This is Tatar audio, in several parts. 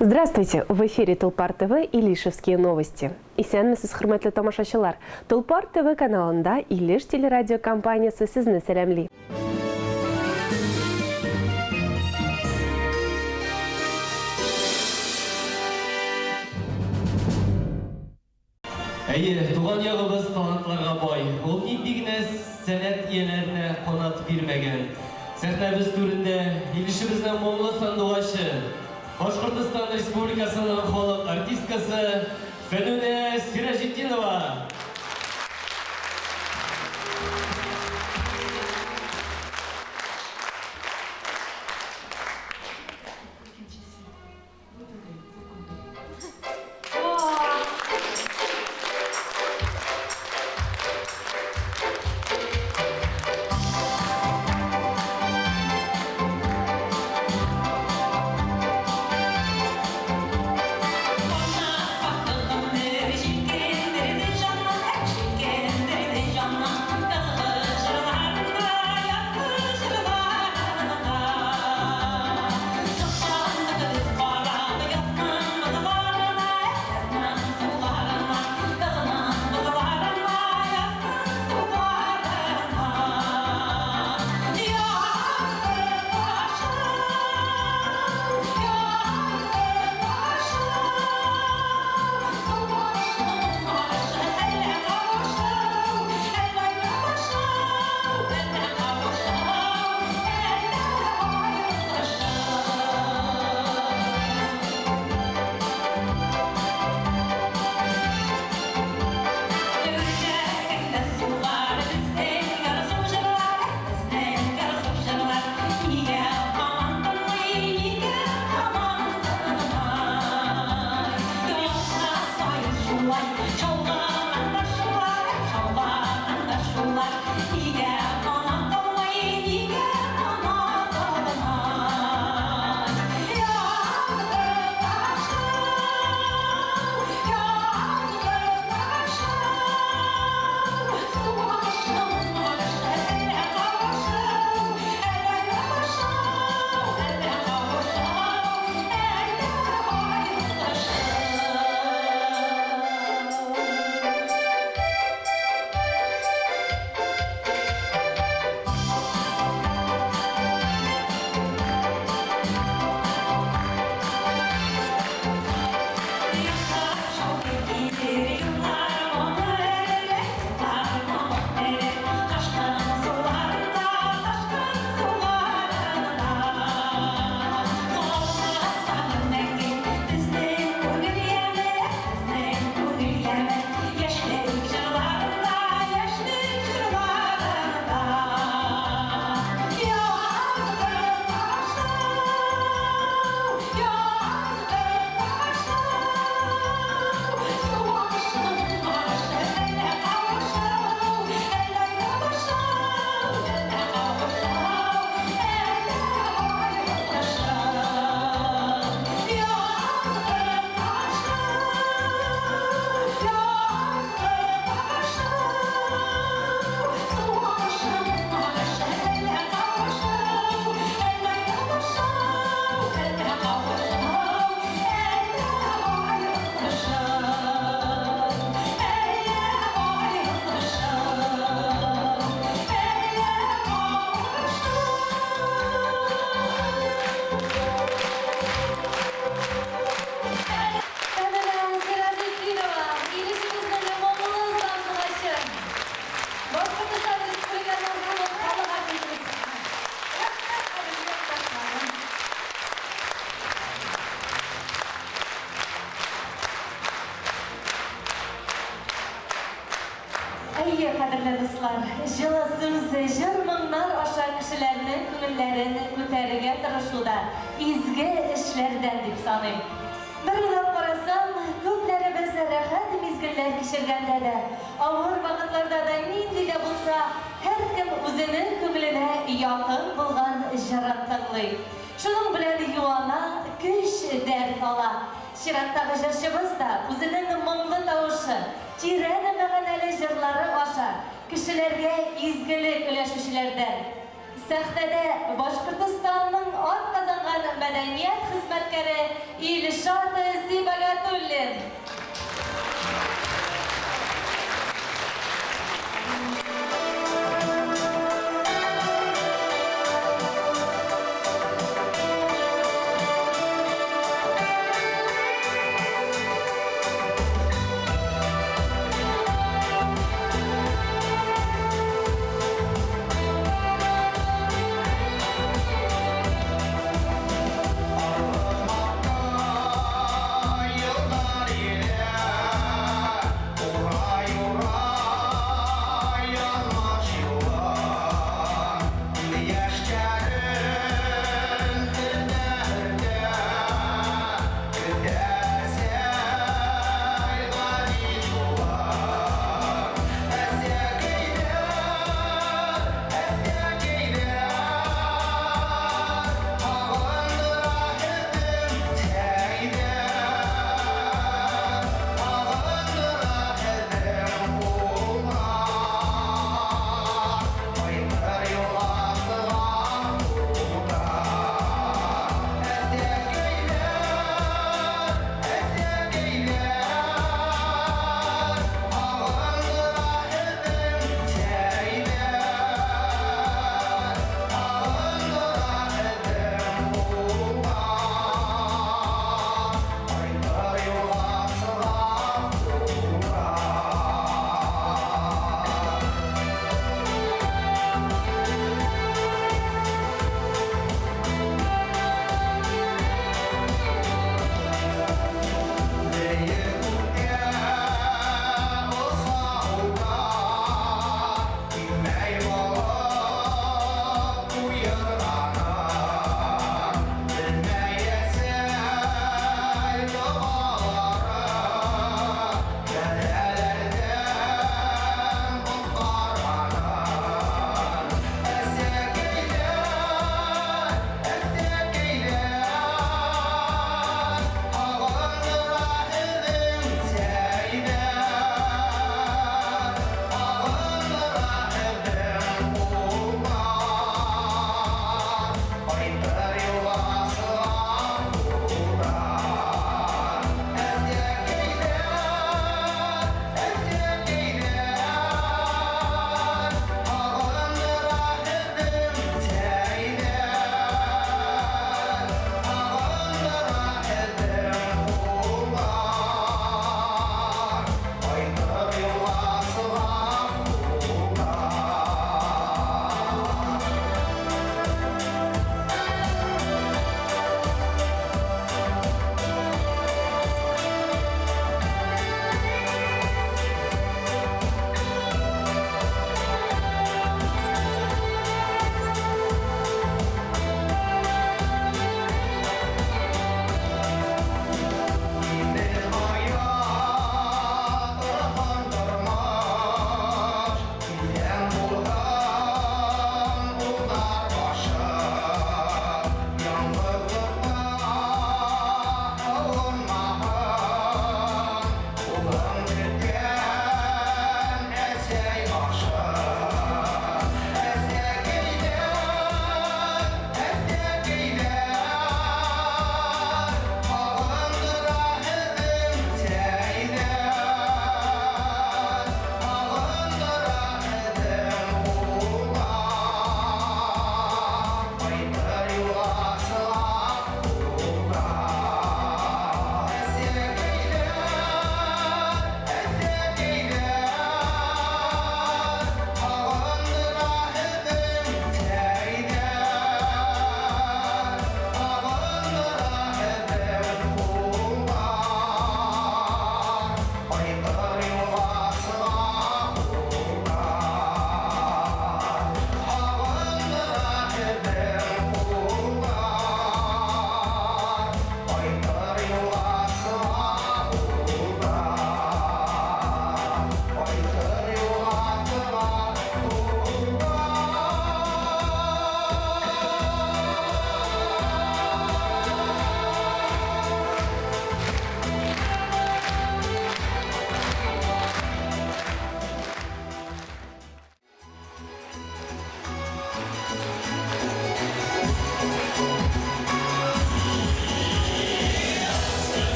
Здравствуйте! В эфире Тулпар ТВ Илишевские новости. Исәнмесез, хөрмәтле тамашачылар! Тулпар ТВ каналында Илеш телерадиокомпаниясе сезне сәламли. Әйе, туган ягыбыз талантларга бай. Ул нинди генә сәләт ияләренә канат бирмәгән. Сәхнәбез түрендә Илешебезнең моңлы сандугачы, Башкортостан Республикасының халык артисткасы Фәнүнә Сираҗетдинова! Әйе, кадерле дуслар, җылы сүз, җыр-моңнар аша кешеләрнең күңелләрен күтәрергә тырышу да изге эшләрдән дип саныйм. Бер уйлап карасаң, күпләребез рәхәт мизгелләр кичергәндә дә, авыр вакытларда да нинди дә булса һәркем үзенең күңеленә якын булган җырын тыңлый. Шуның белән юана, көч, дәрт ала. Чираттагы җырчыбыз да үзенең моңлы тавышы, тирән мәгънәле җырлары аша кешеләргә изгелек өләшүчеләрдән. Сәхнәдә Башкортостанның атказанган мәдәният хезмәткәре Илшат Сибагатуллин.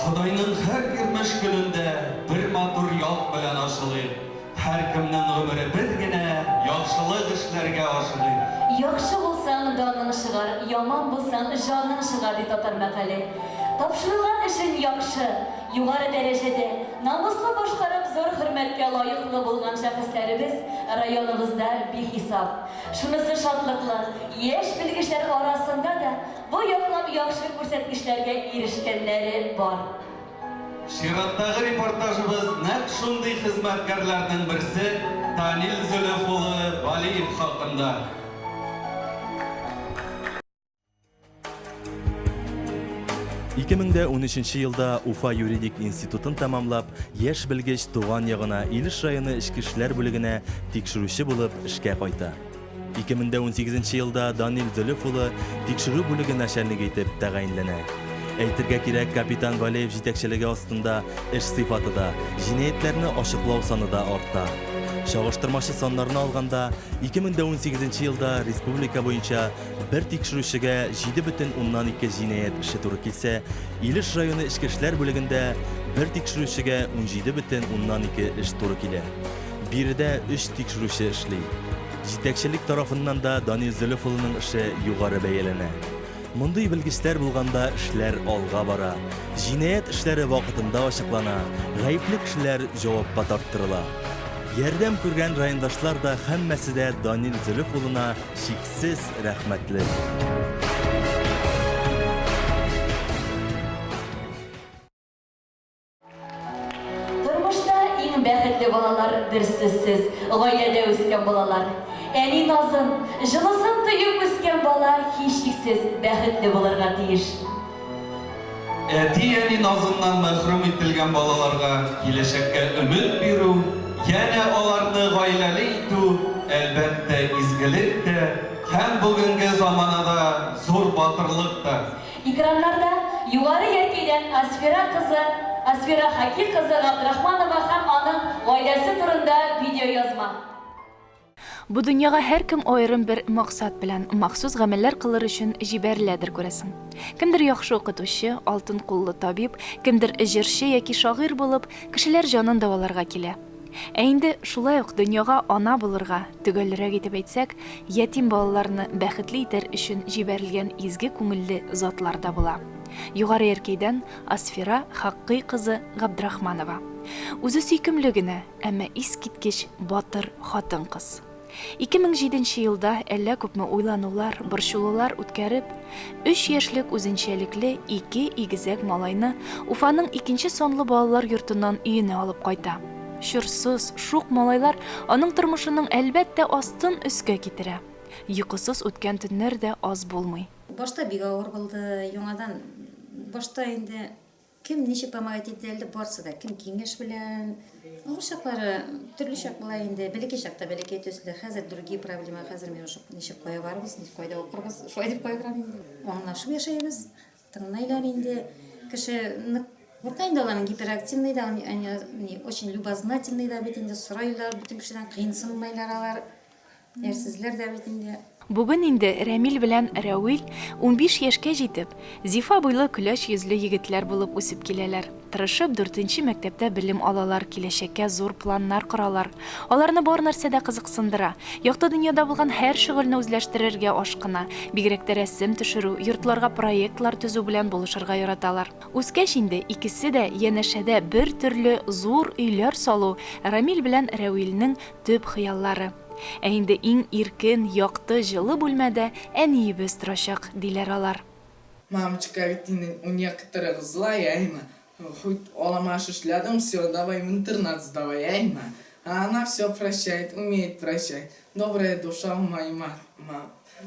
Ходайның һәр бирмеш көнендә бер матур як белән ачылыйк. Һәркемнең гомере бер генә, яхшылык эшләргә ашыгыйк. Яхшы булсаң, даның чыгар, яман булсаң, җаның чыгар, ди татар мәкале. Тапшырылган эшен яхшы, югары дәрәҗәдә, намуслы башкарып зур хөрмәткә лаеклы булган шәхесләребез районыбызда бихисап. Шунысы шатлыклы, яшь белгечләр арасында да бу яклап яхшы күрсәткечләргә ирешкәннәре бар. Чираттагы репортажыбыз нәкъ шундый хезмәткәрләрнең берсе Данил Зөлеф улы Валиев хакында. 2013 елда Уфа юридик институтын тәмамлап, яшь белгеч туган ягына Илеш районы эчке эшләр бүлегенә тикшерүче булып эшкә кайта. 2018 елда Данил Зөлеф улы тикшерү бүлеге начальнигы итеп тәгаенләнә. Әйтергә кирәк, капитан Валеев җитәкчелеге астында эш сыйфаты да, җинаятьләрне ачыклау саны да арта. Чагыштырмачы саннарны алганда, 2018 елда республика буенча бер тикшерүчегә 7,2 җинаять эше туры килсә, Илеш районы эчке эшләр бүлегендә бер тикшерүчегә 17,2 эш туры килә. Биредә өч тикшерүче эшли. Җитәкчелек тарафыннан да Данил Зөлеф улының эше югары бәяләнә. Мондый белгечләр булганда эшләр алга бара, җинаять эшләре вакытында ачыклана, гаепле кешеләр җавапка тарттырыла. Ярдәм күргән райондашлар да һәммәсе дә Данил Зөлеф улына чиксез рәхмәтле. Тормышта иң бәхетле балалар берсүзсез, гаиләдә үскән балалар. Әни назын, җылысын тоеп үскән бала һичшиксез бәхетле булырга тиеш. Әти-әни назыннан мәхрүм ителгән балаларга киләчәккә өмет бирү, янә аларны гаиләле итү, әлбәттә, изгелек тә һәм бүгенге заманада зур батырлык та. Экраннарда Югары Яркәйдән Асфира кызы, Асфира Хаки кызы Габдрахманова һәм аның гаиләсе турында видеоязма. Бу дөньяга һәркем аерым бер максат белән, махсус гамәлләр кылыр өчен җибәреләдер, күрәсең. Кемдер яхшы укытучы, алтын куллы табиб, кемдер җырчы яки шагыйрь булып, кешеләр җанын дәваларга килә. Ә инде шулай ук дөньяга ана булырга, төгәлрәк итеп әйтсәк, ятим балаларны бәхетле итәр өчен җибәрелгән изге күңелле затлар да була. Югары Яркәйдән Асфира Хаккый кызы Габдрахманова. Үзе сөйкемле генә, әмма искиткеч батыр хатын-кыз. 2007 нче елда әллә күпме уйланулар, борчылулар үткәреп, өч яшьлек үзенчәлекле ике игезәк малайны Уфаның икенче санлы балалар йортыннан өенә алып кайта. Чорсыз, шук малайлар аның тормышының, әлбәттә, астын өскә китерә. Йокысыз үткән төннәр дә аз булмый. Башта бик авыр булды, яңадан башта инде Кем ничек помогать итте әле барсы да, кем киңәш белән. Авыр чаклары төрле чак була инде. Бәләкәй чакта бәләкәй төсле, хәзер другие проблемы, хәзер мин уже ничек кая барырбыз, кайда укырбыз, шулай дип кайгырам инде. Аңлашып яшәйбез, тыңлыйлар инде. Кеше нык курка инде аларның гиперактивный да, они очень любознательный да бит инде, сорыйлар, бөтен кешедән кыенсынмыйлар алар. Әрсезләр дә бит инде. Бүген инде Рәмил белән Рәвил 15 яшькә җитеп, зифа буйлы көләч йөзле егетләр булып үсеп киләләр. Тырышып дүртенче мәктәптә белем алалар, киләчәккә зур планнар коралар. Аларны бар нәрсә дә кызыксындыра. Якты дөньяда булган һәр шөгыльне үзләштерергә ашкына. Бигрәк тә рәсем төшерү, йортларга проектлар төзү белән булышырга яраталар. Үскәч инде икесе дә янәшәдә бер төрле зур өйләр салу Рамил белән Рәвилнең төп хыяллары. Ә инде иң иркен, якты, җылы бүлмәдә әниебез торачак, диләр алар. Мамочка ведь у некоторых злая, әйме, хоть аламаш эшләдең, все, давай в интернат сдавай, әйме. А она все прощает, умеет прощать. Добрая душа у моей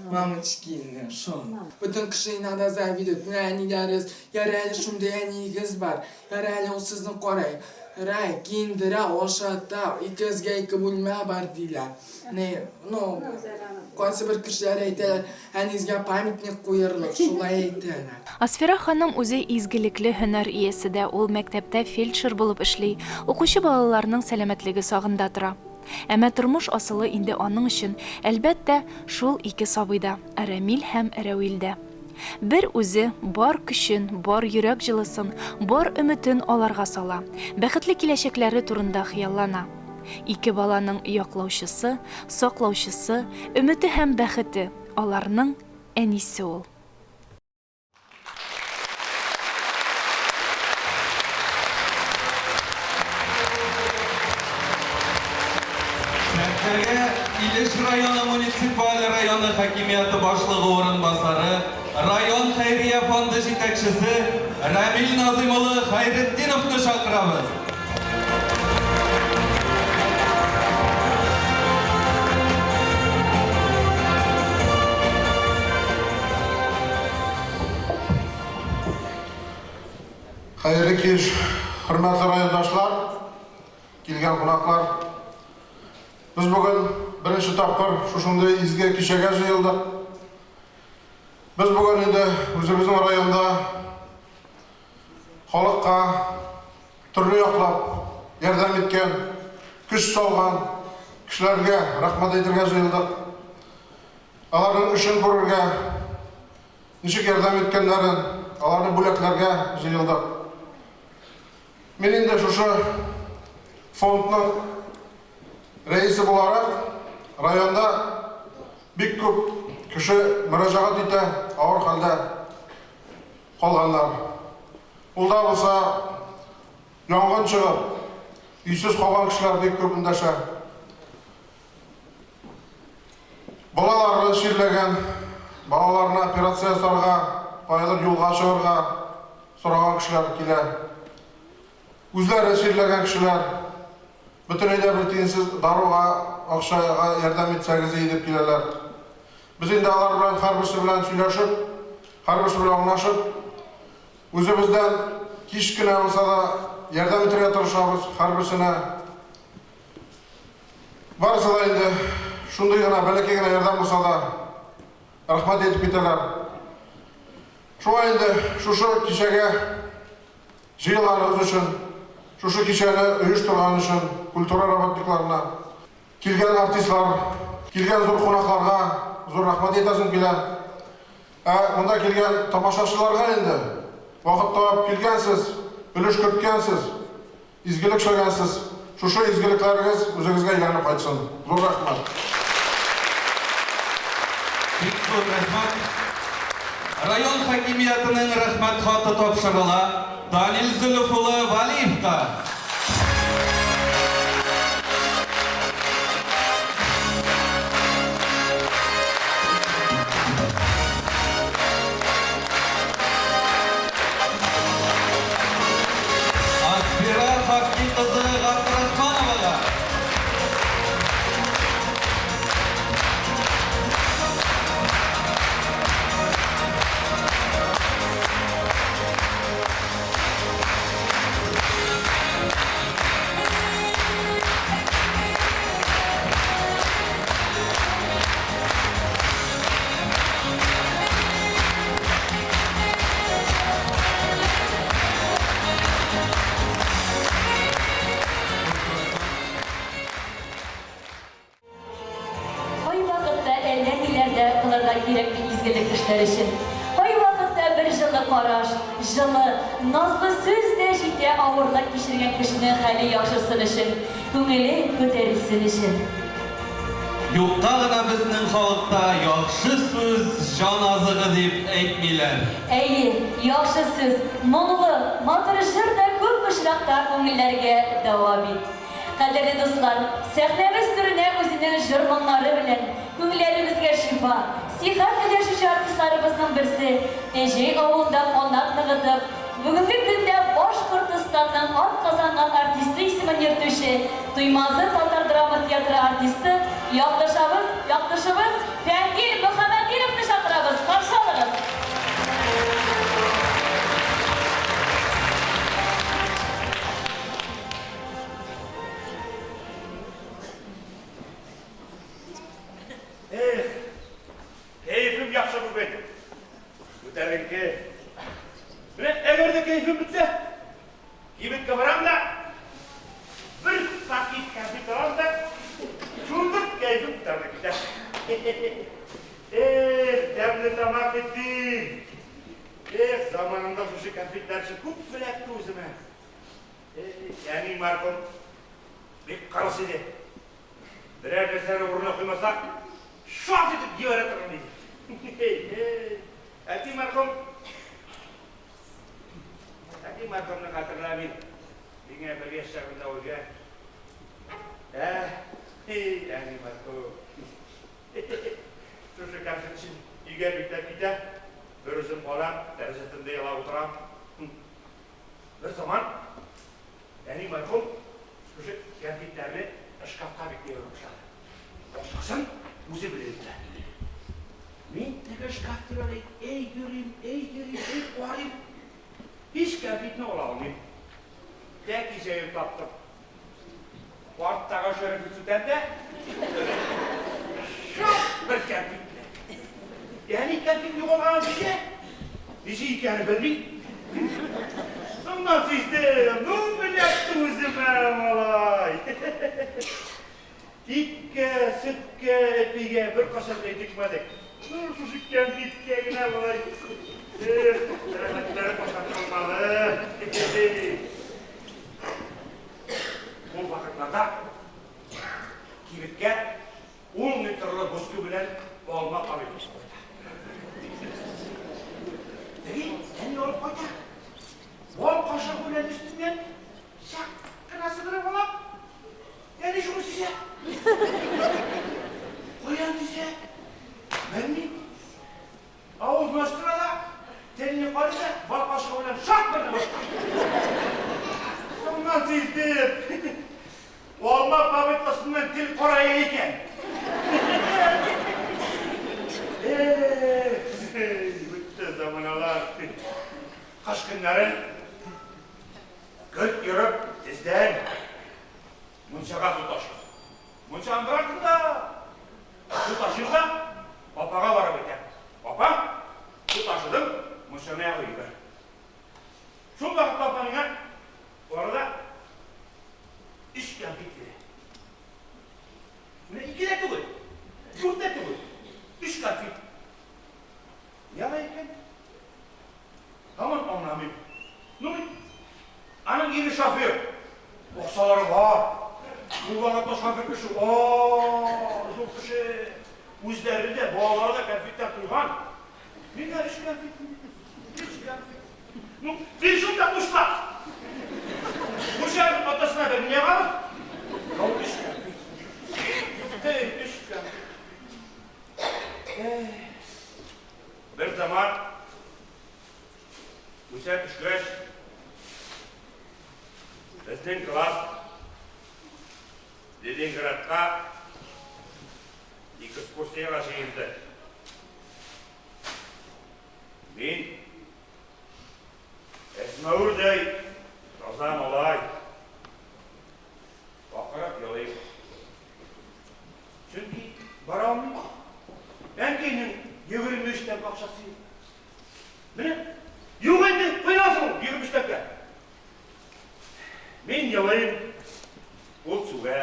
мамочки, шул. Бөтен кеше иногда завидует, менә әниләрегез, ярый әле шундый әниегез бар, ярый әле ул сезне карый, рә, киендерә, ашата, икегезгә ике бүлмә бар, диләр. Не, ну, кайсы бер кешеләр әйтәләр, әнигезгә памятник куерлык, шулай әйтәләр. Асфира ханым үзе изгелекле һөнәр иясе дә, ул мәктәптә фельдшер булып эшли, укучы балаларның сәламәтлеге сагында тора. Әмма тормыш асылы инде аның өчен, әлбәттә, шул ике сабыйда, Рәмил һәм Рәвилдә. Бер үзе бар көчен, бар йөрәк җылысын, бар өметен аларга сала, бәхетле киләчәкләре турында хыяллана. Ике баланың яклаучысы, саклаучысы, өмете һәм бәхете, аларның әнисе ул. Сәхнәгә Илеш районы муниципаль районы хакимияте башлыгы урынбасары, район хәйрия фонды җитәкчесе Рәмил Назыйм улы Хәйретдиновны чакырабыз. Хәерле кич, хөрмәтле райондашлар, килгән кунаклар. Без бүген беренче тапкыр шушындый изге кичәгә җыелдык. Без бүген инде үзебезнең районда халыкка төрле яклап ярдәм иткән, көч салган кешеләргә рәхмәт әйтергә җыелдык. Аларның эшен күрергә, ничек ярдәм иткәннәрен, аларны бүләкләргә җыелдык. Мин инде шушы фондның рәисе буларак, районда бик күп кеше мөрәҗәгать итә, авыр хәлдә калганнар. Ул да булса, янгын чыгып, өйсез калган кешеләр бик күп эндәшә. Балалары чирләгән, балаларына операция ясарга, каядыр юлга чыгарга сораган кешеләр килә. Үзләре чирләгән кешеләр, бөтенләй дә бер тиенсез даруга, акчага ярдәм итсәгез иде дип киләләр. Без инде алар белән һәрберсе белән сөйләшеп, һәрберсе белән аңлашып, үзебездән кич кенә булса да ярдәм итәргә тырышабыз һәрберсенә. Барысы да инде шундый гына бәләкәй генә ярдәм булса да, рәхмәт әйтеп китәләр. Шуңа инде шушы кичәгә җыелганыгыз өчен, шушы кичәне оештырган өчен культура работникларына, килгән артистлар, килгән зур кунакларга зур рәхмәт әйтәсем килә. Ә монда килгән тамашачыларга инде вакыт табып килгәнсез, өлеш керткәнсез, Изгелек эшләгәнсез, шушы изгелекләрегез үзегезгә әйләнеп кайтсын. Зур рәхмәт. Бик зур рәхмәт. Район хакимиятенең Рәхмәт хаты тапшырыла Данил Зөлеф улы Вәлиевка. Асфира Хакки кызы Габдрахмановага. Кайвакытта әллә ниләр дә кылырга кирәкми изгелек эшләр өчен. Кайвакытта бер җылы караш, җылы, назлы сүз дә җитә авырлык кичергән кешенең хәле яхшырсын өчен, күңеле күтәрелсен өчен. Юкка гына безнең халыкта яхшы сүз җан азыгы дип әйтмиләр. Әйе, яхшы сүз, моңлы, матур җыр да күп очракта күңелләргә дәва бит. Кадерле дуслар, сәхнәбез түренә үзенең җыр-моңнары белән күңелләребезгә шифа, сихәт өләшүче артистларыбызның берсе, Тәҗәй авылында канат ныгытып, Бүгенге көндә Башкортостанның атказанган артисты исемен йөртүче Туймазы татар драма театры артисты, якташабыз, яктышыбыз Фәндил Мөхәммәтдиновны чакырабыз, каршы алыгыз! Эх, кәефем яхшы бүген. Күтәренке. Менә әгәр дә кәефем бетсә, кибеткә барам да, бер пакет кәнфит алам да, шундук кәефем күтәрелеп китә. Эх, тәмле тамак бит мин. Заманында шушы кәнфитләр өчен күп эләкте үземә. Әни мәрхүм бик кырыс иде. Берәр нәрсәне урынына куймасак, шарт итеп җибәрә торган иде. Әти мәрхүм Әти мәрхүмне хәтерләмим. Миңа бер яшь чагында үлгән. Ә, әни мәрхүм. Шушы кәнфит өчен өйгә бикләп китә. Бер үзем калам, тәрәзә төбендә елап утырам. Бер заман әни мәрхүм шушы кәнфитләрне шкафка бикли башлады. Акчасын үзе белеп бетә. Мин теге шкаф тирәли әй йөрим, әй йөрим, әй карыйм. Һич кәнфитне ала алмыйм. Тәки җәен таптым. Арттагы шөрепне сүтәм дә, шап бер кәнфитне. Әни кәнфит югалганын сизә, ничек икәнен белми. Соңыннан сиздем, ну эләкте үземә, малай. Иткә, сөткә, ипигә беркайчан да итекмәдек. Ну, шушы кәнфиткә генә болай. Эх, рәхмәтләре ашатылмады. Ул вакытларда кибеткә ун литрлы бочка белән алма помидор кайта. Теге әни алып кайта. Бал кашыгы белән өстеннән чак кына сыдырып ала. Әни шуны сизә. Каян сизә? Белмим. Авызын ачтыра да, телне карый да, бал кашыгы белән шак берне башка. Соңыннан сиздем. Алма павидласыннан тел карая икән. Эх, үтте заманалар. Кыш көннәрен көрт ерып, тездән мунчага су ташыйсың. Мунчаның бер артында су ташыйм да, апага барып әйтәм. Апа, су ташыдым, мунчаны ягып җибәр. Шул вакытта апа миңа арада өч кәнфит бирә. Менә ике дә түгел, дүрт тә түгел, өч кәнфит. Ни алай икән? Һаман аңламыйм. Ну бит аның ире шофер. Акчалары бар. Ул вакытта шофер кеше, о, зур кеше. Үзләре дә, балалары да кәнфиттән туйган. Миңа өч кәнфит. Өч кәнфит. Ну, бир шунда кушма. Мунчаның атасына бер ни ягабыз? Ну, өч кәнфит. Эй, өч кәнфит. Эй. Бер заман үсә төшкәч, безнең класс Ленинградка экскурсиягә җыенды. Мин әзмәвердәй таза малай, акырып елыйм. Чөнки бара алмыйм. Әнкәйнең 23 тәңкә акчасы юк. Менә юк инде, куймасын ул 23 тәңкә. Мин елыйм, ул сүгә.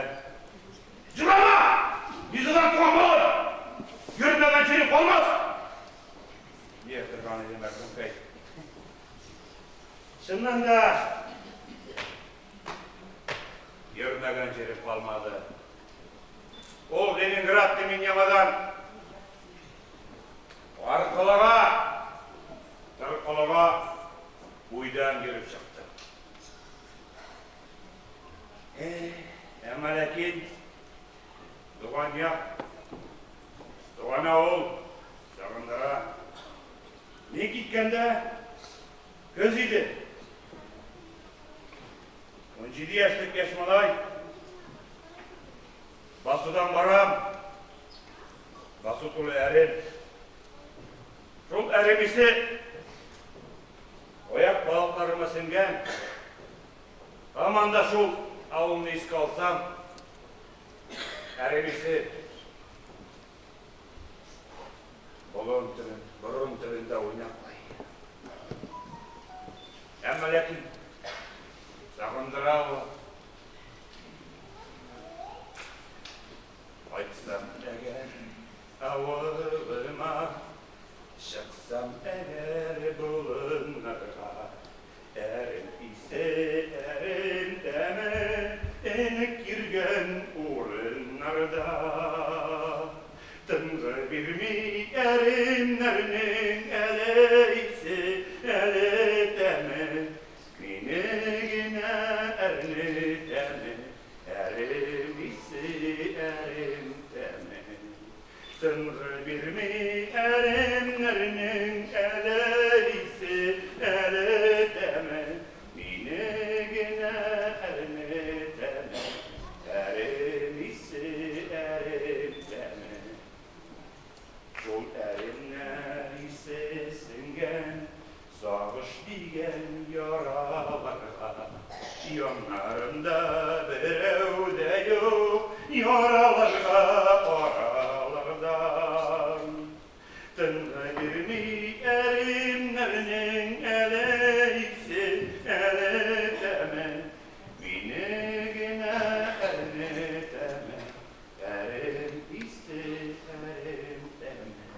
Җылама! Йөзедән туган малай! Йөрмәгән җирең калмас! Дия торган иде мәрхүмкәй. Чыннан да, йөрмәгән җире калмады. Ул Ленинградны мин яңадан аркылыга, торкылыга буйдан йөреп чыктым. Эх, әмма ләкин туган як, туган авыл сагындыра. Мин киткәндә көз иде. 17 яшьлек яшь малай басудан барам. Басу тулы әрем. Шул әрем исе аяк балакларыма сеңгән. Һаман да шул авылны искә алсам, әрем исе болын төбен, борын төбендә уйнаклый. Әмма ләкин сагындыра ул. Кайтсам әгәр авылыма, чыксам әгәр болынга. Әрнетәме, әрем исе, әрем тәме. Тынгы бирми әремнәрнең әле исе, әле тәме. Мине генә әрнетәме, әрем исе, әрем тәме. Шул әремнәр исе сеңгән сагыш дигән яраларга. Яннарымда берәү дә юк, яраларга аралардан. Тынгы бирми әремнәрнең әле исе, әле тәме. Мине генә әрнетәме, әрем исе, әрем тәме.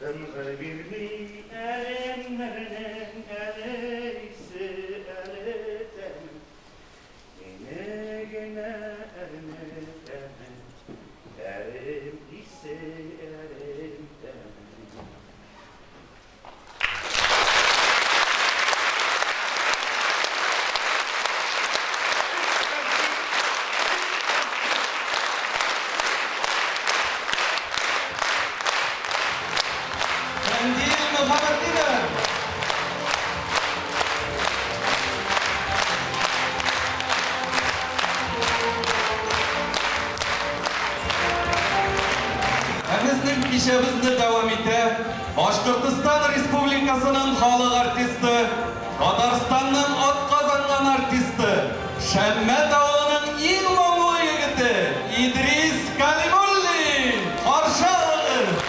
Тынгы бирми әремнәрнең әле исе, әле тәме. Мине генә әрнетәме, әрем исе, әрем тәме. Фәндил Мөхәммәтдинов. Ә безнең кичәбезне дәвам итә Башкортстан Республикасының халык артисты, Татарстанның атказанган артисты, Шәммәт авылының иң моңлы егете Идрис Калимуллин. Каршы алыгыз!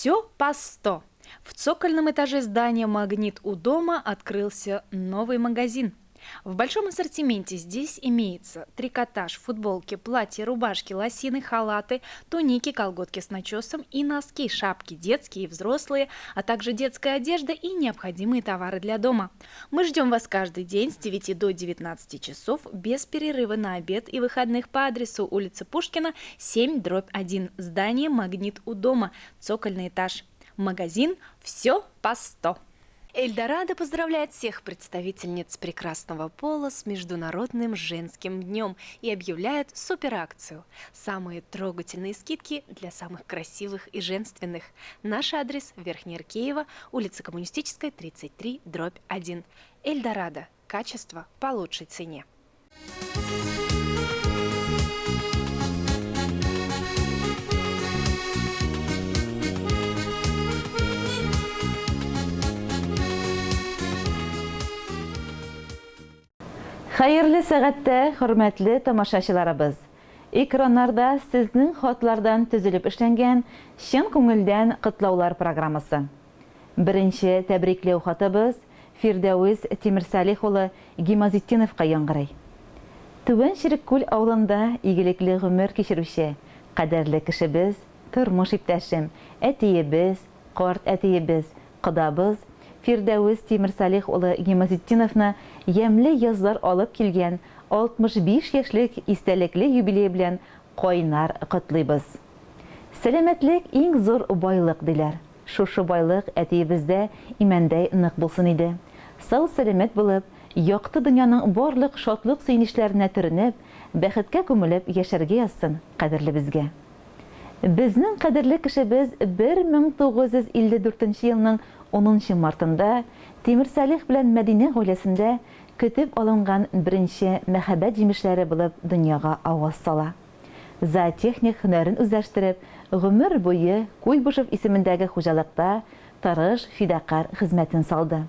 Все по 100. В цокольном этаже здания «Магнит у дома» открылся новый магазин. В большом ассортименте здесь имеется трикотаж, футболки, платья, рубашки, лосины, халаты, туники, колготки с начесом и носки, шапки детские и взрослые, а также детская одежда и необходимые товары для дома. Мы ждем вас каждый день с 9 до 19 часов без перерыва на обед и выходных по адресу улица Пушкина, 7, дробь 1, здание «Магнит у дома», цокольный этаж. Магазин «Все по 100». Эльдорадо поздравляет всех представительниц прекрасного пола с Международным женским днем и объявляет суперакцию. Самые трогательные скидки для самых красивых и женственных. Наш адрес – Верхняя Иркеева, улица Коммунистическая, 33, дробь 1. Эльдорадо. Качество по лучшей цене. Хәерле сәгатьтә, хөрмәтле тамашачыларыбыз! Экраннарда сезнең хатлардан төзелеп эшләнгән чын күңелдән котлаулар программасы. Беренче тәбрикләү хатыбыз Фирдәвес Тимерсалих улы Гимазетдиновка яңгырый. Түбән Череккүл авылында игелекле гомер кичерүче кадерле кешебез, тормыш иптәшем, әтиебез, карт әтиебез, кодабыз Фирдәвес Тимерсалих улы Гимазетдиновны ямьле язлар алып килгән 65 яшьлек истәлекле юбилее белән кайнар котлыйбыз. Сәламәтлек иң зур байлык, диләр. Шушы байлык әтиебездә имәндәй нык булсын иде. Сау-сәламәт булып, якты дөньяның барлык шатлык-сөенечләренә төренеп, бәхеткә күмелеп яшәргә язсын кадерлебезгә. Безнең кадерле кешебез 1954 нче елның унынчы мартында Тимерсалих белән Мәдинә гаиләсендә көтеп алынган беренче мәхәббәт җимешләре булып дөньяга аваз сала. Зоотехник һөнәрен үзләштереп, гомер буе Куйбышев исемендәге хуҗалыкта тырыш, фидакарь хезмәтен салды.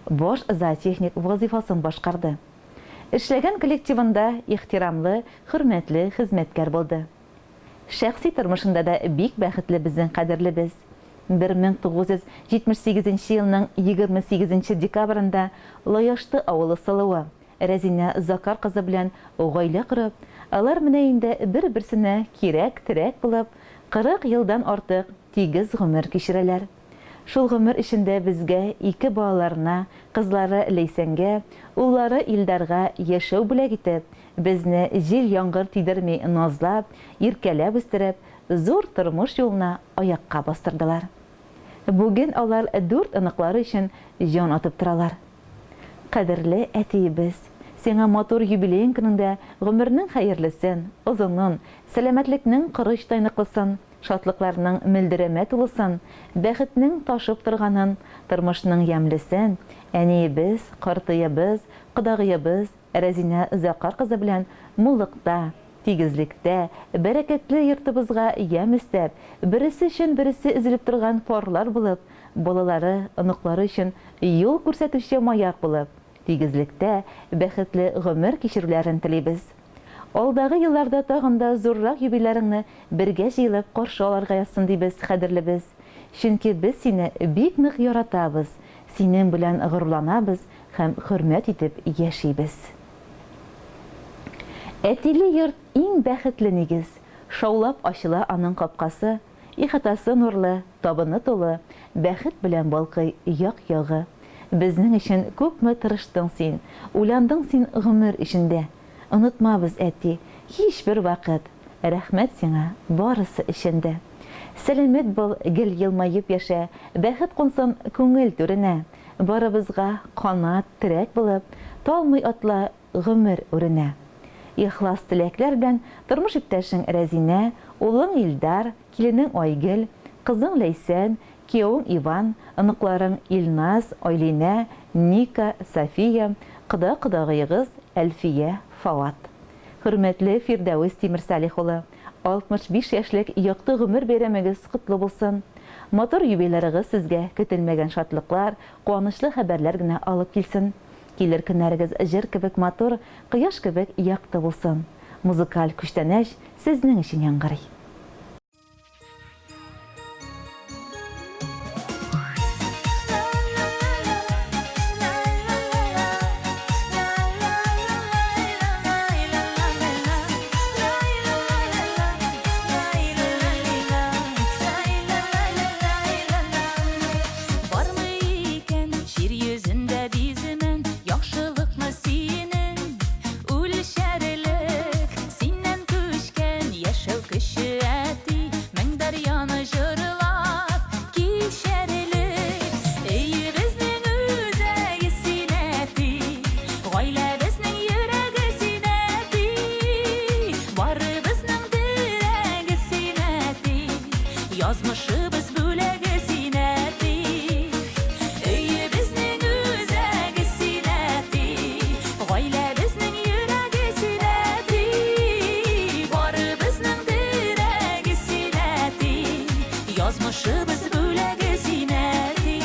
Баш зоотехник вазыйфасын башкарды. Эшләгән коллективында ихтирамлы, хөрмәтле хезмәткәр булды. Шәхси тормышында да бик бәхетле безнең кадерлебез. 1978 нче елның 28 нче декабрендә Лояшты авылы сылуы, Рәзинә Закар кызы белән гаилә корып, алар менә инде бер-берсенә кирәк, терәк булып, 40 елдан артык тигез гомер кичерәләр. Шул гомер эчендә безгә, ике балаларына, кызлары Ләйсәнгә, уллары Илдарга яшәү бүләк итеп, безне җил-яңгыр тидерми назлап, иркәләп үстереп, зур тормыш юлына аякка бастырдылар. Бүген алар дүрт оныклары өчен җан атып торалар. Кадерле әтиебез! Сиңа матур юбилеең көнеңдә гомернең хәерлесен, озынын, сәламәтлекнең корычтай ныклысын, шатлыкларның мөлдерәмә тулысын, бәхетнең ташып торганын, тормышның ямьлесен, әниебез, картыебыз, кодагыебыз Рәзинә Закар кызы белән муллыкта, тигезлектә, бәрәкәтле йортыбызга ямь өстәп, бересе өчен бересе өзелеп торган парлар булып, балалары, оныклары өчен юл күрсәтүче маяк булып, тигезлектә, бәхетле гомер кичерүләрен телибез. Алдагы елларда тагын да зуррак юбилярыңны бергә җыелып каршы алырга язсын дибез, кадерлебез. Чөнки без сине бик нык яратабыз, синең белән горурланабыз һәм хөрмәт итеп яшибез. Әтиле йорт иң бәхетле нигез, шаулап ачыла аның капкасы, Ихатасы нурлы, табыны тулы, Бәхет белән балкый як-ягы. Безнең өчен күпме тырыштың син, Уйландың син гомер эчендә. Онытмабыз, әти, һичбер вакыт, Рәхмәт сиңа барысы өчен дә. Сәламәт бул, гел елмаеп яшә, Бәхет кунсын күңел түренә. Барыбызга канат, терәк булып, Талмый атла гомер үренә. Ихлас теләкләр белән тормыш иптәшең Рәзинә, улың Илдар, киленең Айгөл, кызың Ләйсән, киявең Иван, оныкларың Илназ, Айлинә, Ника, София, кода-кодагыегыз Әлфия, Фават. Хөрмәтле Фирдәвес Тимерсалих улы, 65 яшьлек якты гомер бәйрәмегез котлы булсын! Матур юбилярыгыз сезгә көтелмәгән шатлыклар, куанычлы хәбәрләр генә алып килсен. Килер көннәрегез җыр кебек матур, кояш кебек якты булсын. Музыкаль күчтәнәч сезнең өчен яңгырый. дәрьяны җырлап кичәрлек. Өебезнең үзәге син, әти, гаиләбезнең йөрәге син, әти, барыбызның терәге син, әти, язмышыбыз бүләге син, әти. Өебезнең үзәге син, әти, гаиләбезнең йөрәге син, әти, барыбызның терәге син, әти, язмышыбыз бүләге син, әти.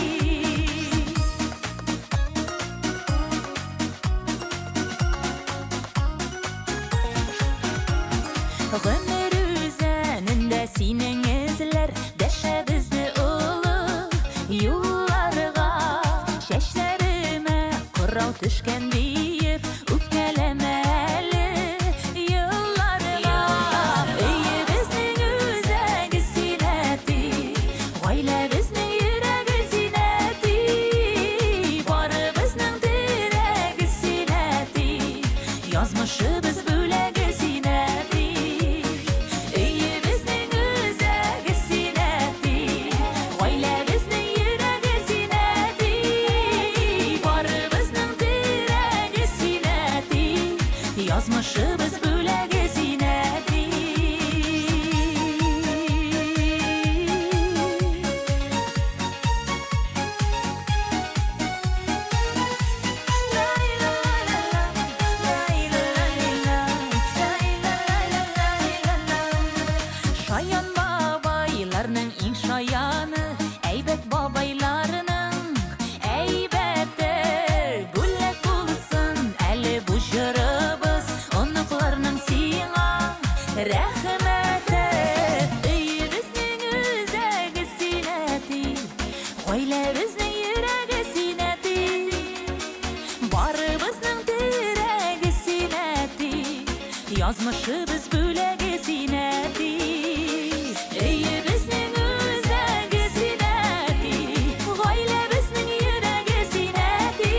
Гомер үзәнендә синең эзләр Дәшә безне олы юлларга. Чәчләремә кырау төшкән диеп Үпкәләмә әле елларга. Өебезнең үзәге син, әти, Гаиләбезнең йөрәге син, әти, Барыбызның терәге син, әти, Язмышыбыз бүләге син, әти. Өебезнең үзәге син, әти, Гаиләбезнең йөрәге син, әти, Барыбызның терәге син, әти, Язмышыбыз бүләге син, әти. Шаян бабайларның иң шаяны, әйбәт бабайларның әйбәте. Бүләк булсын әле бу җырыбыз, оныкларның сиңа рәхмәте. Өебезнең үзәге син, әти, гаиләбезнең йөрәге син, әти, барыбызның терәге син, әти, язмышыбыз бүләге син, әти. Өебезнең үзәге син, әти, гаиләбезнең йөрәге син, әти,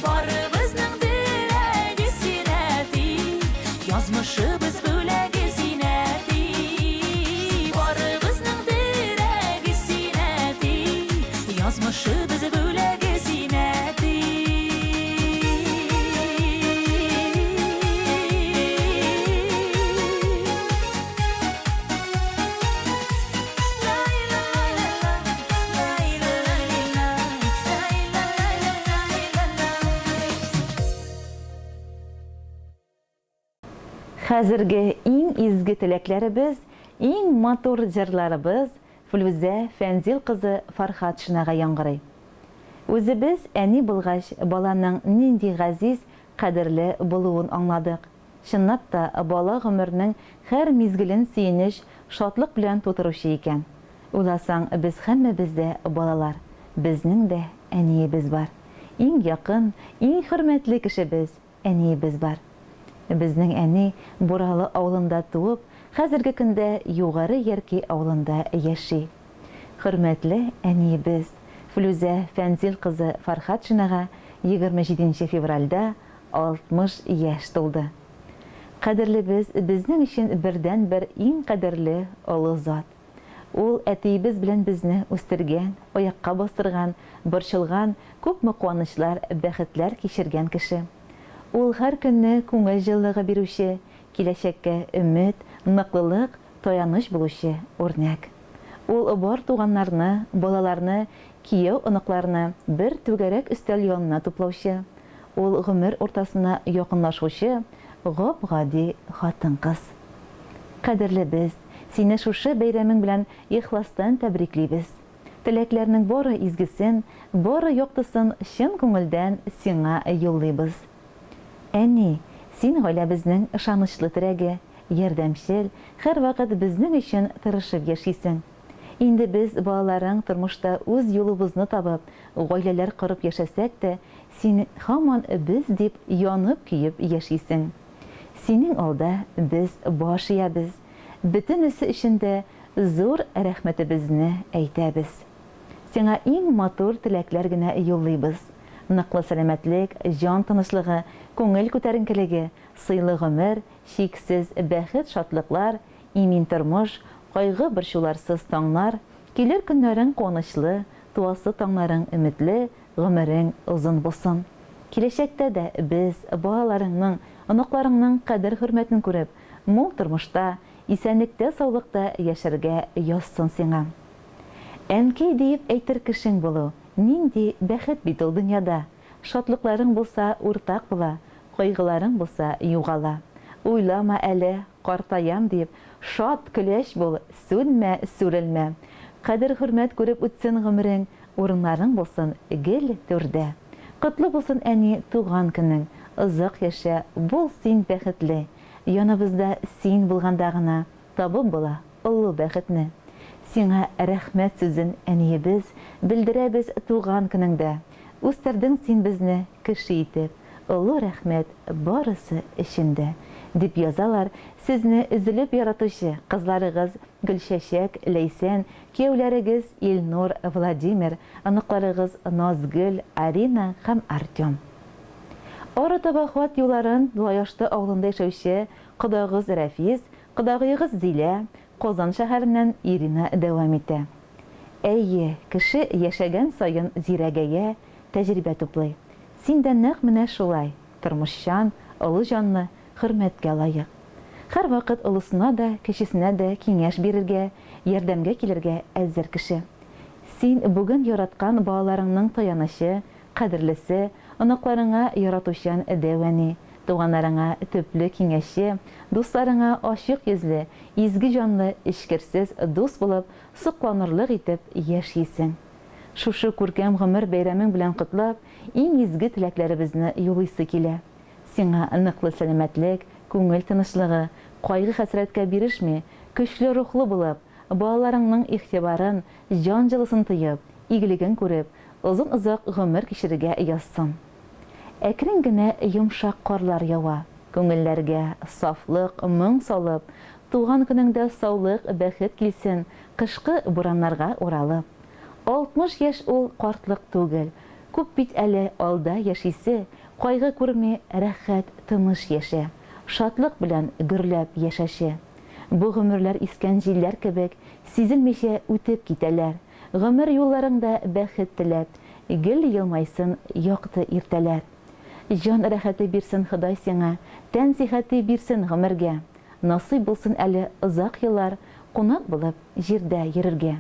барыбызның терәге син, әти, язмышыбыз бүләге син, әти, барыбызның терәге син, әти, язмышыбыз бүләге син, әти. Хәзерге иң изге теләкләребез, иң матур җырларыбыз Флүзә Фәнзил кызы Фархатшинага яңгырый. Үзебез әни булгач, баланың нинди газиз, кадерле булуын аңладык. Чынлап та, бала гомернең һәр мизгелен сөенеч, шатлык белән тутыручы икән. Уйласаң, без һәммәбез дә балалар. Безнең дә әниебез бар. Иң якын, иң хөрмәтле кешебез, әниебез бар. Безнең әни Буралы авылында туып, хәзерге көндә Югары Ярки авылында яши. Хөрмәтле әниебез, Флүзә Фәнзил кызы Фархатшинага 27 нче февральдә 60 яшь тулды. Кадерлебез безнең өчен бердәнбер иң кадерле олы зат. Ул әтиебез белән безне үстергән, аякка бастырган, борчылган, күпме куанычлар, бәхетләр кичергән кеше. Ул һәр көнне күңел җылылыгы бирүче, киләчәккә өмет, ныклылык, таяныч булучы үрнәк. Ул бар туганнарны, балаларны, кияү-оныкларны бер түгәрәк өстәл янына туплаучы, ул гомер уртасына якынлашучы гап-гади хатын-кыз. Кадерлебез, сине шушы бәйрәмең белән ихластан тәбриклибез. Теләкләрнең бары изгесен, бары яктысын чын күңелдән сиңа юллыйбыз. Әни, син гаиләбезнең ышанычлы терәге, ярдәмчел, һәрвакыт безнең өчен тырышып яшисең. Инде без, балаларың, тормышта үз юлыбызны табып, гаиләләр корып яшәсәк тә, син һаман без дип янып-көеп яшисең. Синең алда без баш иябез, бөтенесе өчен дә зур рәхмәтебезне әйтәбез. Сиңа иң матур теләкләр генә юллыйбыз. Ныклы сәламәтлек, җан тынычлыгы, күңел күтәренкелеге, сыйлы гомер, чиксез бәхет-шатлыклар, имин тормыш, кайгы-борчуларсыз таңнар, килер көннәрең куанычлы, туасы таңнарың өметле, гомерең озын булсын. Киләчәктә дә без, балаларыңның, оныкларыңның кадер-хөрмәтен күреп, мул тормышта, исәнлектә-саулыкта яшәргә язсын сиңа. Әнкәй диеп әйтер кешең булу, нинди бәхет бит ул дөньяда! Шатлыкларың булса, уртак була, кайгыларың булса, югала. Уйлама әле, картаям диеп, шат, көләч бул, сүнмә, сүрелмә. Кадер-хөрмәт күреп үтсен гомерең, урыннарың булсын гел түрдә. Котлы булсын, әни, туган көнең, озак яшә, бул син бәхетле. Яныбызда син булганда гына табып була олы бәхетне. Сиңа рәхмәт сүзен, әниебез, белдерәбез туган көнеңдә. Үстердең син безне кеше итеп, олы рәхмәт барысы өчен дә, дип язалар сезне өзелеп яратучы кызларыгыз Гөлчәчәк, Ләйсән, кияүләрегез Илнур, Владимир, оныкларыгыз Назгөл, Арина һәм Артем. Арытаба хат юлларын Лаяшты авылында яшәүче кодагыз Рәфис, кодагыегыз Зилә, Казан шәһәреннән Ирина дәвам итә. Әйе, кеше яшәгән саен зирәгәя, тәҗрибә туплый. Син дә нәкъ менә шулай, тормышчан, олы җанлы, хөрмәткә лаек. Һәрвакыт олысына да, кечесенә дә киңәш бирергә, ярдәмгә килергә әзер кеше. Син бүген яраткан балаларыңның таянычы, кадерлесе, оныкларыңа яратучан дәү әни, туганнарыңа төпле киңәшче, дусларыңа ачык йөзле, изге җанлы, эчкерсез дус булып, сокланырлык итеп яшисең. Шушы күркәм гомер бәйрәмең белән котлап, иң изге теләкләребезне юлыйсы килә. Сиңа ныклы сәламәтлек, күңел тынычлыгы, кайгы-хәсрәткә бирешми, көчле рухлы булып, балаларыңның игътибарын, җан җылысын тоеп, игелеген күреп, озын-озак гомер кичерергә язсын. Әкрен генә йомшак карлар ява, Күңелләргә сафлык, моң салып, Туган көнеңдә саулык, бәхет килсен, Кышкы бураннарга уралып. 60 яшь ул картлык түгел, Күп бит әле алда яшисе, Кайгы күрми, рәхәт, тыныч яшә, Шатлык белән гөрләп яшәче. Бу гомерләр искән җилләр кебек, Сизелмичә үтеп китәләр. Гомер юлларыңда бәхет теләп, Гел елмайсын якты иртәләр. Җан рәхәте бирсен Ходай сиңа, Тән сихәте бирсен гомергә. Насыйп булсын әле озак еллар Кунак булып җирдә йөрергә.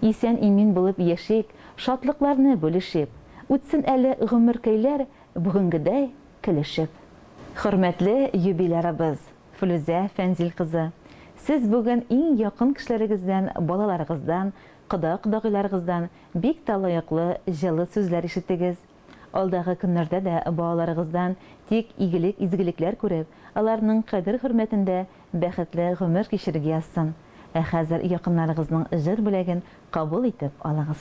Исән-имин булып яшик, Шатлыкларны бүлешеп. Үтсен әле гомеркәйләр Бүгенгедәй көлешеп. Хөрмәтле юбилярыбыз, Флүзә Фәнзил кызы! Сез бүген иң якын кешеләрегездән, балаларыгыздан, кода-кодагыйларыгыздан бик тә лаеклы җылы сүзләр ишеттегез. Алдагы көннәрдә дә балаларыгыздан тик игелек-изгелекләр күреп, аларның кадер-хөрмәтендә бәхетле гомер кичерергә язсын. Ә хәзер якыннарыгызның җыр бүләген кабул итеп алыгыз.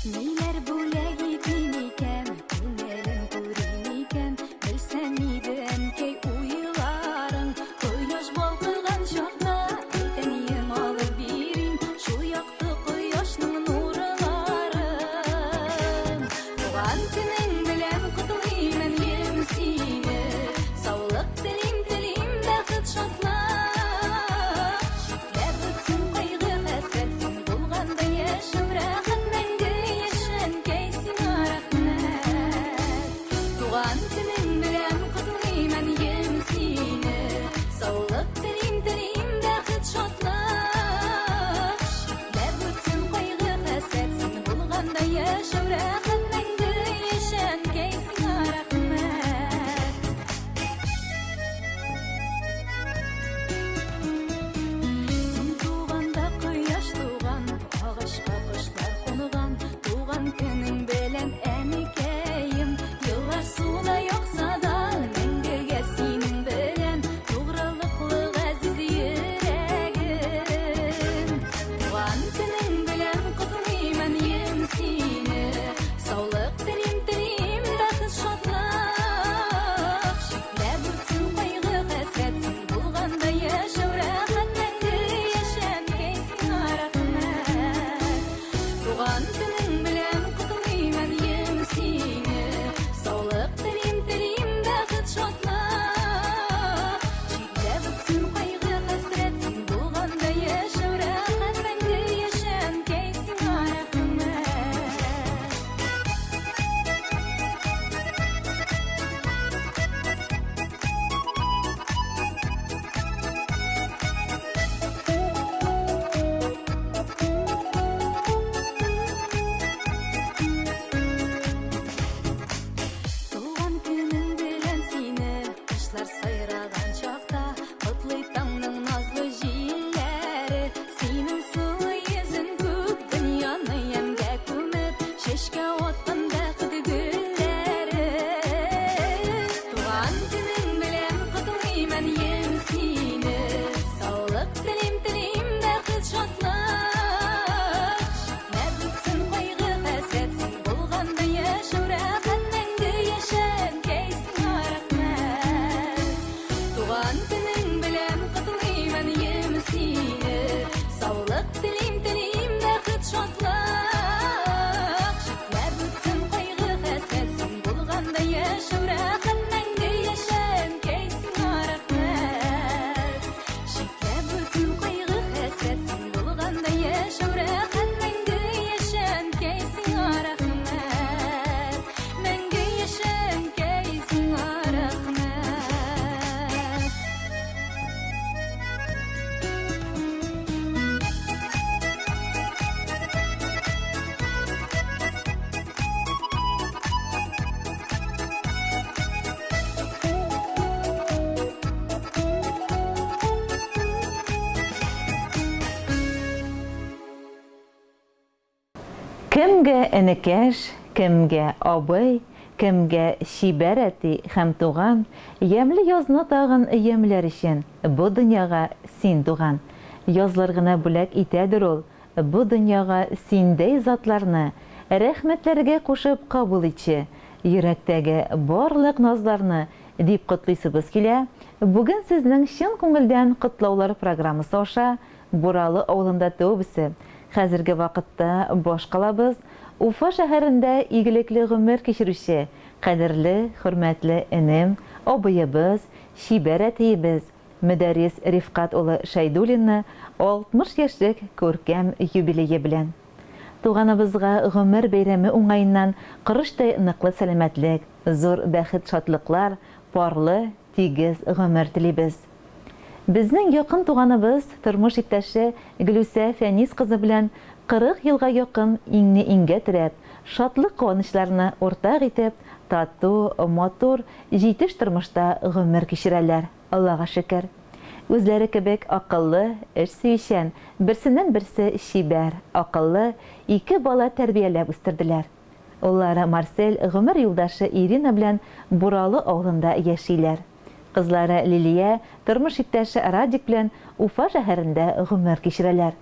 Ниләр бүләк итим икән, күңелем күрим икән, белсәм иде, әнкәй, уйларың. Кояш балкыган чакта, әнием алып бирим, шул якты кояшның нурларын. Туган көнең белән котлыйм, әнием, сине. Саулык телим, телим, бәхет, шатлык. Читләп үтсен кайгы, хәсрәт, син булганда яшәү рәхәт, мәңге яшә, әнкәй, сиңа рәхмәт. Туган көнең белән котлыйм, әнием. Кемгә энекәш, кемгә абый, кемгә чибәр әти һәм туган, Ямьле язны тагын ямьләр өчен бу дөньяга син туган. Язлар гына бүләк итәдер ул бу дөньяга синдәй затларны, Рәхмәтләргә кушып кабул итче йөрәктәге барлык назларны, дип котлыйсыбыз килә, бүген сезнең чын күңелдән котлаулар программасы аша Буралы авылында туып үсеп, хәзерге вакытта башкалабыз Уфа шәһәрендә игелекле гомер кичерүче кадерле, хөрмәтле энем, абыебыз, чибәр әтиебез Мөдәррис Рифкать улы Шәйдуллинны 60 яшьлек күркәм юбилее белән. Туганыбызга гомер бәйрәме уңаеннан корычтай ныклы сәламәтлек, зур бәхет-шатлыклар, парлы, тигез гомер телибез. Безнең якын туганыбыз, тормыш иптәше Гөлүсә Фәнис кызы белән 40 елга якын иңне-иңгә терәп, шатлык-куанычларны уртак итеп, тату, матур, җитеш тормышта гомер кичерәләр, Аллага шөкер. Үзләре кебек акыллы, эш сөючән, берсеннән-берсе чибәр, акыллы ике бала тәрбияләп үстерделәр. Уллары Марсель гомер юлдашы Ирина белән Буралы авылында яшиләр. Кызлары Лилия тормыш иптәше Радик белән Уфа шәһәрендә гомер кичерәләр.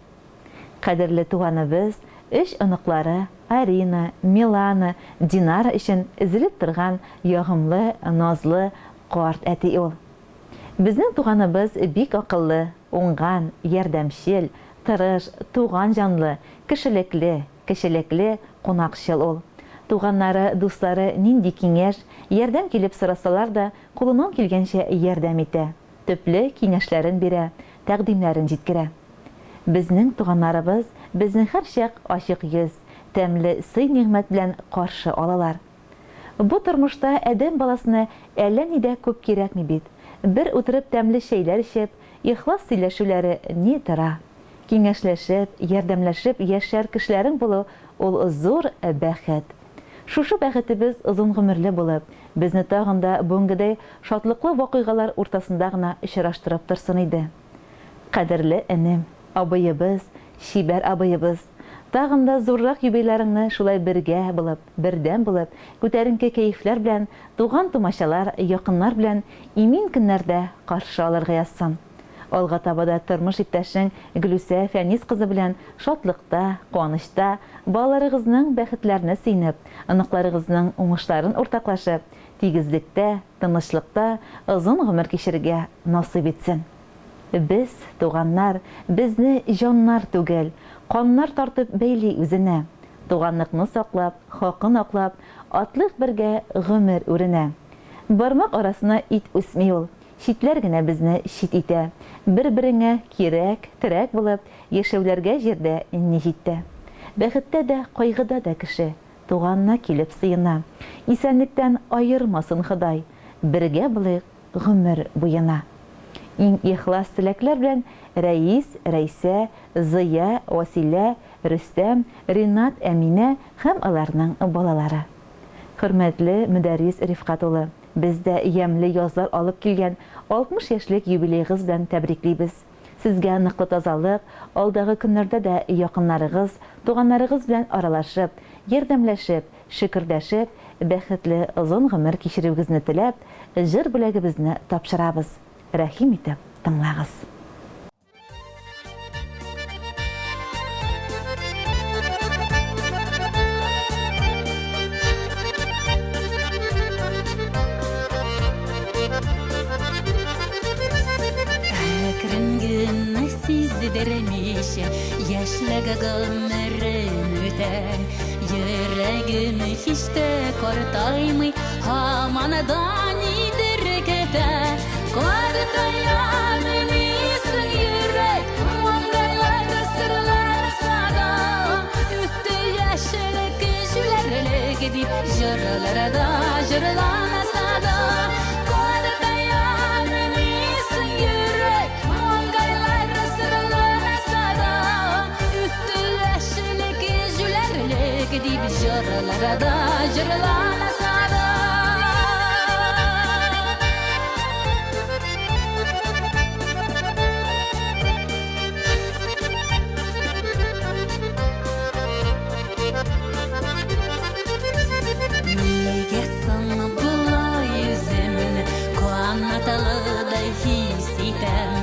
Кадерле туганыбыз, өч оныклары Арина, Милана, Динара өчен өзелеп торган ягымлы, назлы карт әти ул. Безнең туганыбыз бик акыллы, уңган, ярдәмчел, тырыш, туган җанлы, кешелекле, Кешелекле, кунакчыл ул. Туганнары, дуслары нинди киңәш, ярдәм килеп сорасалар да, кулыннан килгәнчә ярдәм итә, төпле киңәшләрен бирә, тәкъдимнәрен җиткерә. Безнең туганнарыбыз безне һәрчак ачык йөз, тәмле сый-нигъмәт белән каршы алалар. Бу тормышта адәм баласына әллә ни дә күп кирәкми бит. Бер утырып тәмле чәйләр эчеп, ихлас сөйләшүләре ни тора. Киңәшләшеп, ярдәмләшеп яшәр кешеләрең булу ул зур бәхет. Шушы бәхетебез озын гомерле булып, безне тагын да бүгенгедәй шатлыклы вакыйгалар уртасында гына очраштырып торсын иде. Кадерле энем, абыебыз, чибәр абыебыз! Тагын да зуррак юбилярыңны шулай бергә булып, бердәм булып, күтәренке кәефләр белән, туган-тумачалар, якыннар белән имин көннәрдә каршы алырга язсын. Алга таба да тормыш иптәшең Гөлүсә Фәнис кызы белән шатлыкта, куанычта, балаларыгызның бәхетләренә сөенеп, оныкларыгызның уңышларын уртаклашып, тигезлектә, тынычлыкта озын гомер кичерергә насыйп итсен. Без, туганнар, безне җаннар түгел, каннар тартып бәйли үзенә. Туганлыкны саклап, хакын аклап, атлыйк бергә гомер үренә. Бармак арасына ит үсми ул, читләр генә безне чит итә. Бер-береңә кирәк, терәк булып, яшәүләргә җирдә ни җитте. Бәхеттә дә, кайгыда да кеше, туганына килеп сыена. Исәнлектән аермасын Ходай, бергә булыйк, гомер буена. Иң ихлас теләкләр белән Рәис, Рәйсә, Зыя, Вәсилә, Рөстәм, Ринат, Әминә һәм аларның балалары. Хөрмәтле Мөдәррис Рифкать улы, без дә ямьле язлар алып килгән 60 яшьлек юбилеегыз белән тәбриклибез. Сезгә ныклы тазалык, алдагы көннәрдә дә якыннарыгыз, туганнарыгыз белән аралашып, ярдәмләшеп, Шөкердәшеп, бәхетле озын гомер кичерүегезне теләп, җыр бүләгебезне тапшырабыз. Рәхим итеп тыңлагыз. Әкрен генә сиздермичә яшьлек гомерем үтә. Йөрәгем һич тә картаймый, һаман да нидер көтә. Картаям дисең йөрәк, маңгайлар сырланса да, үтте яшьлек, җүләрлек дип җырларда җырланса да. Картаям дисең йөрәк, маңгайлар сырланса да, үтте яшьлек, җүләрлек дип җырларда җырланса да. Чабаталыдай хис итәм.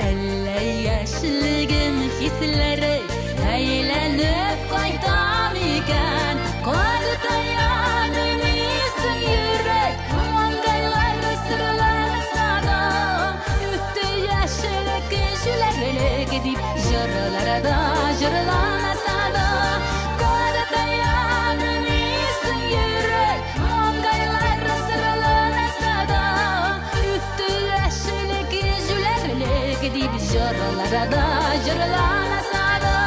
Әллә яшьлегем хисләре әйләнеп кайта микән? Картая белмисең йөрәк, маңгайлар сырланса да, үтте яшьлек, җүләрлек дип җырларда җырланса да, картая белмисең йөрәк, маңгайлар сырланса да, үтте яшьлек, җүләрлек дип җырларда җырланса да.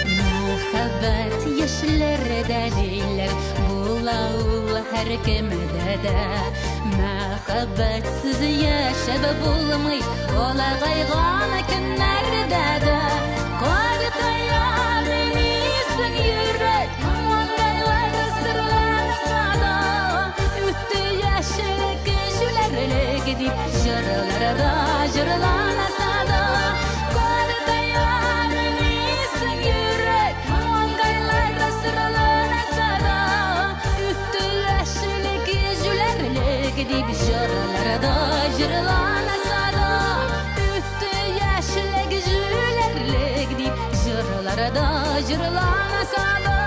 Мәхәббәт яшьләрдә диләр, була ул һәркемдә дә. Мәхәббәтсез яшәп булмый, олыгайган көннәрдә дә. Картая белмисең йөрәк, маңгайлар сырланса да, үтте яшьлек, җүләрлек дип җырларда җырланса да, картая белмисең йөрәк, маңгайлар сырланса да, үтте яшьлек, җүләрлек дип җырларда җырланса да, үтте яшьлек, җүләрлек дип җырларда җырланса да.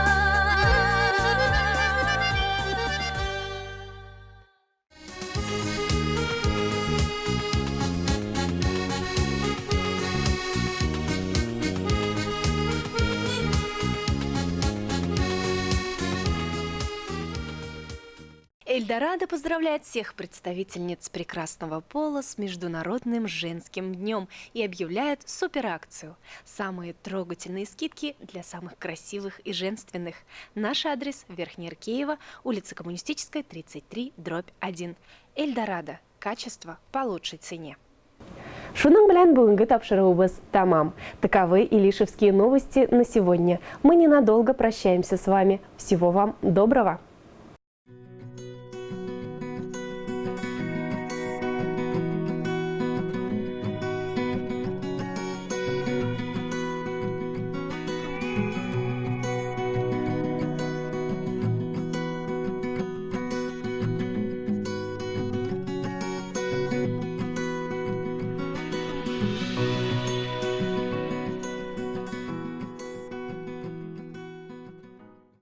Эльдорадо поздравляет всех представительниц прекрасного пола с Международным женским днем и объявляет суперакцию. Самые трогательные скидки для самых красивых и женственных. Наш адрес – Верхняя Иркеева, улица Коммунистическая, 33, дробь 1. Эльдорадо. Качество по лучшей цене. Шуның белән бүгенге тапшыруыбыз тәмам. Таковы Илишевские новости на сегодня. Мы ненадолго прощаемся с вами. Всего вам доброго!